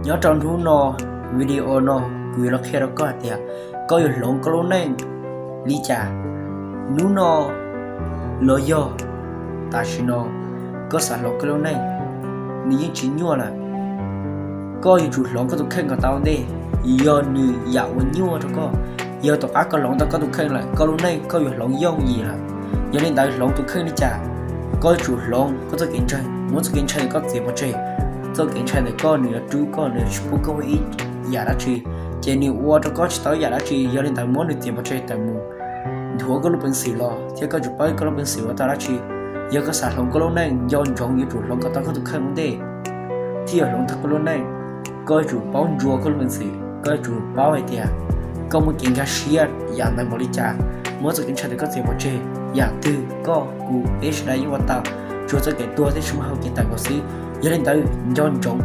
Nyob rau hnub no, video no kuv yuav los qhia rau koj hais tias koj yuav hloov koj lub neej li cas. Hnub no los yog tam sim no koj xav hloov koj lub neej, nws yeej tsis nyuaj lawm. Koj yuav tsum hloov koj tus kheej kom tau ua ntej, yog nws yam uas nyuaj rau koj. Yog tom qab koj hloov tau koj tus kheej lawm, koj lub neej koj yuav hloov yooj yim lawm. Yog li ntawd hloov tus kheej li cas? Koj yuav tsum hloov koj txoj kev ntshai, muab txoj kev ntshai ntawd koj txiav pov tseg. Txoj kev ntshai ntawd koj nws yuav rub koj, nws yuav tsis pub koj ua ib yam dab tsi, ces nws ua rau koj tsis tau ib yam dab tsi. Yog li ntawd muab nws txiav pov tseg tawm mus, nthuav koj lub peev xwm los thiab koj yuav tsum paub koj lub peev xwm ua tau dab tsi. Yog koj xav hloov koj lub neej, nco ntsoov yuav tsum hloov kom tau koj tus kheej ua ntej thiaj yuav hloov tau koj lub neej. Koj yuav tsum paub ntsuas koj lub peev xwm, koj yuav tsum paub hais tias koj muaj kev nkag siab yam ntawd npaum li cas, muab txoj kev ntshai ntawd koj txiav pov tseg. Yam twg koj kuv peb sawv daws yeej ua tau, tsuas txoj kev tuag thiab tsis muaj hau kev tawm nkaus xwb. Yog li ntawd nco ntsoov